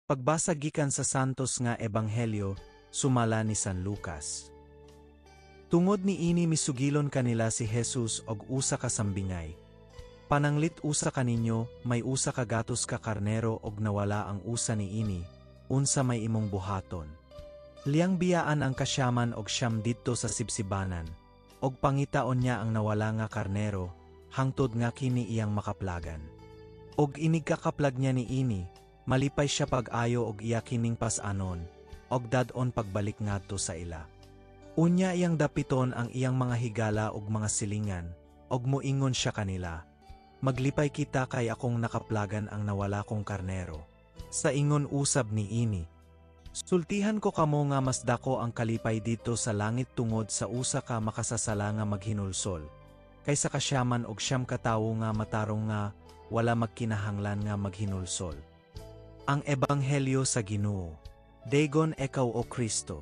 Pagbasa gikan sa Santos nga Ebanghelyo sumala ni San Lucas. Tungod niini misugilon kanila si Jesus og usa ka sambingay. "Pananglit usa kaninyo may usa ka gatos ka karnero og nawala ang usa niini, unsa may imong buhaton? Liyang biyaan ang 99 didto sa sibsibanan, og pangitaon niya ang nawala nga karnero, hangtod nga kini iyang makaplagan. Og inig kakaplag niya niini, malipay siya pag-ayo og iya kining pas-anon, og dad-on pagbalik ngadto sa ila. Unya iyang dapiton ang iyang mga higala og mga silingan, og moingon siya kanila, 'Maglipay kita kay akong nakaplagan ang nawala kong karnero.' Sa ingon usab niini, sultihan ko kamo nga mas dako ang kalipay didto sa langit tungod sa usa ka makasasala nga maghinulsol, kaysa 99 ka tawo nga matarong nga wala magkinahanglan nga maghinulsol." Ang Ebanghelyo sa Ginoo. Daygon ekaw, O Kristo.